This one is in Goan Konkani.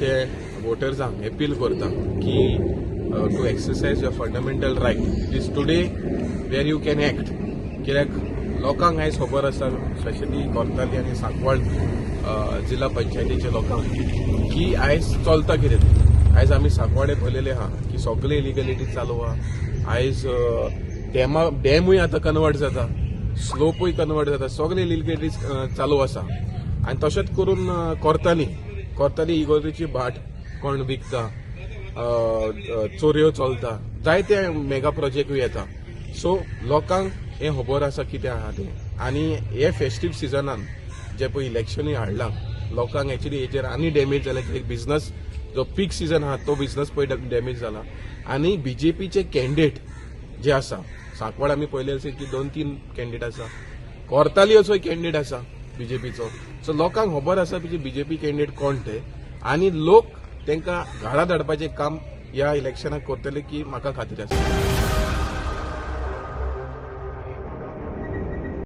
सांकवाळचे वोटर्सांक अपील करता की to exercise your fundamental right is today where you can act, कित्याक लोकांक आयज खबर आसा, स्पेशली कोर्ताली आनी सांकवाळ जिल्हा पंचायतीच्या लोकांक, की आयज चलता कितें तें. आयज आमी सांकवाळे पळयलेले आहा की सगळे इलिगलिटी चालू आहा. आयज डॅमा डॅमूय आतां कन्वर्ट जाता, स्लोपूय कन्वर्ट जाता, सगळे इलिगलिटीज चालू आसा. आनी तशेंच करून कोर्ताली कोर्ताली इगोर्जेची भाट कोण विकता, अ, अ, चोरयो चलता, जायते मेगा प्रोजेक्टूय येता. सो लोकांक हें खबर आसा कितें आहा तें. आनी हे फेस्टीव सिजनान जे पळय इलेक्शनूय हाडलां, लोकांक एक्चुली हेजेर आनी डॅमेज जालें, कित्याक बिझनस जो पीक सिजन आहा तो बिझनस पळय डॅमेज जाला. आनी बीजेपीचे कॅन्डिडेट जे आसा, सांकवाळ आमी पळयले आसा की दोन तीन कॅन्डिडेट आसा, कोर्ताली असो एक कॅन्डिडेट आसा बीजेपीचो. सो लोकांक खबर आसा की बीजेपी कॅन्डिडेट कोण ते आनी लोक तांकां घरा धाडपाचें काम ह्या इलेक्शनाक करतले की म्हाका खात्री आसा.